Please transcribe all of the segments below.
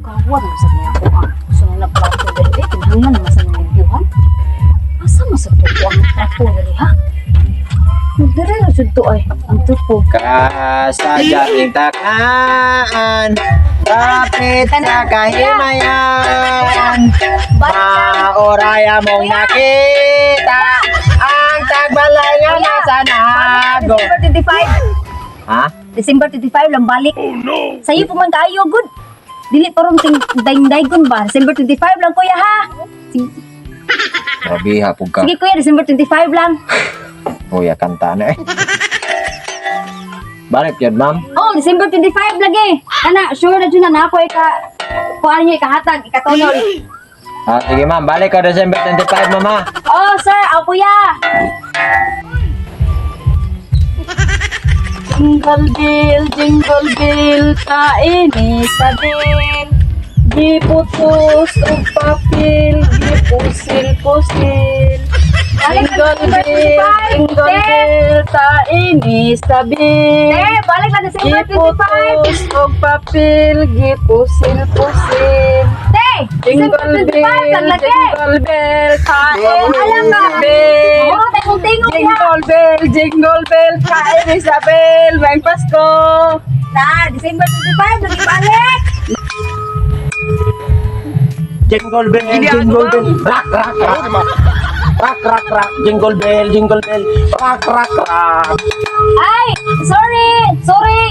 Gawad na sa niya ako ang sunod na plato dali. Eh, kinahanglan naman sa niyang limpyuhan. Asa man sa tuko ang plato dali, ha? Dire na jud to ay, ang tuko. Kasadyang takaan, kapit sa kahimayan, maoraya mong nakita ang tagbalay nga nasa nago. December 25. Ha? December 25 lang balik. Oh no. Sayo pa man kaayo gud. Dili pa ron ting daygon ba? December 25 lang, kuya, ha. Sige, Grabe hapog ka. sige kuya, December 25 lang. Kuya, kanta na eh. Balik yun, ma'am. Oh, December 25 lagi. Ana, sure na jud na na ako ika kuan niyo ikahatag, ikatonol. Ah, sige ma'am, balik ko December 25, mama. Oh, sir, ako kuya. Jingle bell, kaini sa bell. Giputos og papel, gipusil-pusil. Balik na Jingle December bell, 25. jingle Te, bell, kaini sa bell. te, balik na December 25. Giputos og papel, gipusil-pusil. Te, December Jingle 25 bell, lang lagi. jingle bell, kaini Alam sa ka. bell. Oh, tay kong tingog ya. Jingle bell, kain Isabel, may Pasko. Na, December 25 lagi balik. Jingle bell, jingle bell, rock, rock, rock. Rock, rock, rock. Jingle bell, jingle bell, rock, rock, rock. Ay, sorry, sorry.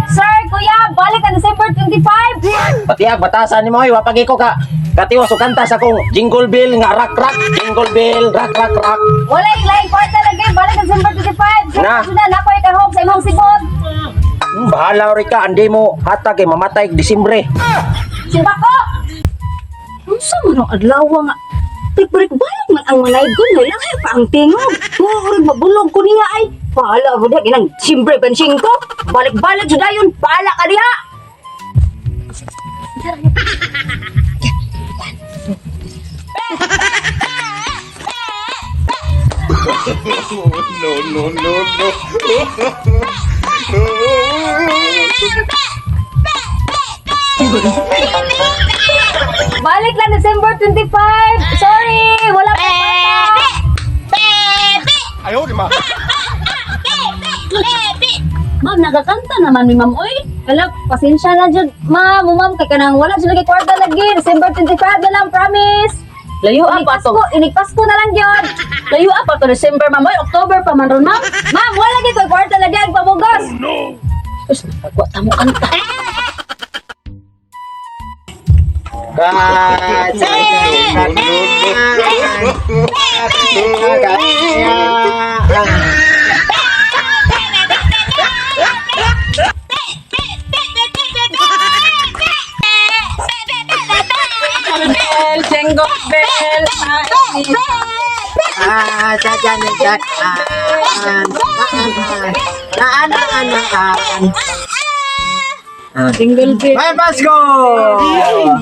Sir, kuya, balik na December 25. Patiag, batasan ni mo, ay, wapagi ko ka. Katiwas o kanta sa kong jingle bell nga rock, rock. Jingle bell, rock, rock, rock. Wala yung laing kwarta lagi, balik na December 25. Sir, Na. na, na ako ikahog sa imong sibot. Bahala rin ka, andi mo hatag eh, mamatay Disimbre. Simba ko! Unsa man ang adlaw nga? Balik-balik man ang manaygon nga langay pa ang tingog. Murag mabulog ko niya ay. Pahala ko diha ginang simbre benching ko. Balik-balik jud dayon, pahala ka diha. Balik lang December 25. Sorry, wala pa kwarta. Ma'am, nagakanta naman mi ma'am oy. Wala, pasensya na jud. Ma'am, oh, ma'am kay kanang wala jud lagi kwarta lagi. December 25 na lang, promise. Layo Inig pa to. Pasko, inig Pasko na lang gyud. Layo pa to December, ma'am. Oy, October pa man ron, ma'am. Ma'am, wala gyud koy kwarta lagi ang pamugos. Us, nagwa ta mo kanta. Kasadyang takaan, kapit sa kahimayan. Bell, jingle bell, kaini. Ah, sadyang takaan, naan, naan, naan, naan. Ah. Jingle bell. May Pasko!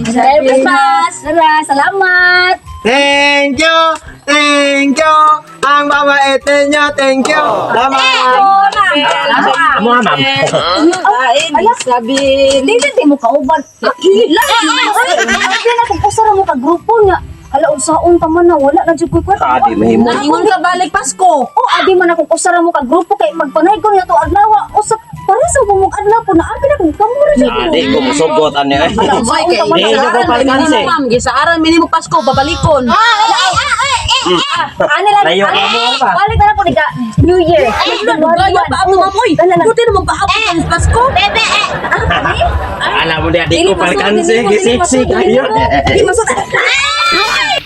Merry Christmas! Tara, salamat! Thank you! Thank you! Ang mabait ninyo, thank you! Salamat! Oo, ma'am. Salamat. Amo nga, ma'am. Kaini sa bell. Hindi di mo kauban. Lang naman oy. Ay na kung usa ra mo ka grupo nga. Hala unsaon pa man na wala na jud koy kwarta. Adi, mahimo. Ingon ka balik Pasko. Oh, adi man akong usa ra mo ka grupo kay magpanay ko nga to adlaw. Usa pare sa bumog adlaw po na abi na kung kamo ra jud. Adi ko musugot ani ay. Hala unsaon pa man Di, na. ko palkanse. Ma'am, gisaaran minimo Pasko, babalikon. Ani lang. Layo ka mo ba? Balik na lang po ni ka New Year. Gaya pa ako, ma'am. Oy, buti naman paabot ang Pasko. Alam mo di, adi ko palkanse. Gisiksi kayo. Di masuk. Ay!